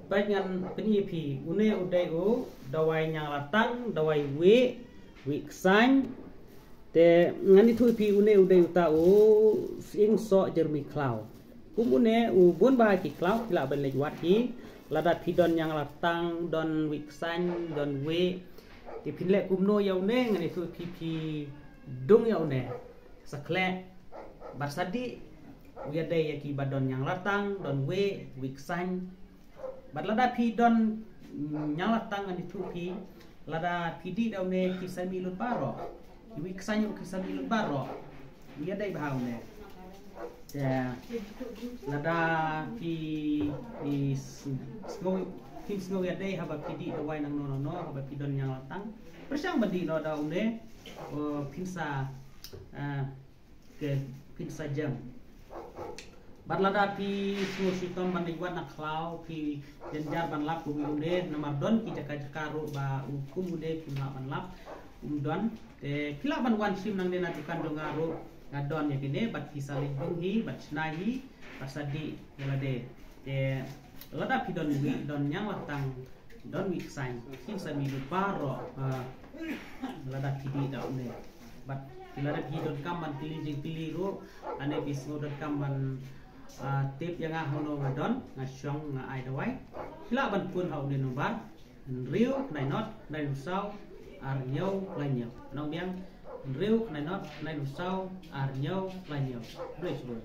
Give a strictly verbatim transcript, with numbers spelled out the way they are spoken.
Peit ngan pyni phi, une u dei u dawai ñianglatang, dawai wieh, wieh ksain. Te ngan ïathuh phi une u dei uta u sying soh jer mi khlaw. Kum une u bun bha ki khlaw, phi lah ban leit wad hi. Lada phi don ñianglatang, don wieh ksain, don wieh. Te phin leh kumno ïa une, ngan ïathuh phi, phi dung ïa une. Sa khleh bad sa dih, u ïadei ïa ki ba don ñianglatang, don wieh, wieh ksain. Bad lada phi don, mm, ñianglatang, ngan ïathuh phi, lada phi dih da une ki sa mih lut baroh. Ki wieh ksain ki sa mih lut baroh. U ïadei bha une. Te lada phi, phi s-, sngew, phim sngew ïadei haba phi dih dawai nangno nangno, haba phi don ñianglatang, pyrshang ban dih noh da une. O, phin sa, ah, ke, phin sa jem. Bad lada phi sngew shitom ban leit wad na khlaw, phi jynjar ban lap kum une, namar don ki jaka jaka ruh ba u kum une phim lah ban lap, um don. Te phi lah ban wan shim nangne na dukan jong nga ruh, nga don ïa kine, bad phi sa leit dung hi, bad shna hi, bad sa dih ïa lade. Te lada phi don wieh, don ñianglatang, don wieh ksain, phin sa mih lut baroh, ah, lada phi dih da une. Bad lada phi donkam ban kylli jingkylli ruh, lane phi sngew donkam ban, ah, tip ïa nga hangno nga don, nga shong, nga ai dawai, phi lah ban phone ha une number, hynriew khyndai not khyndai hynriew saw ar hynñiew lai hynñiew. Nongbiang, hynriew khyndai not khyndai hynriew saw ar hynñiew lai hynñiew. Khublei shibun.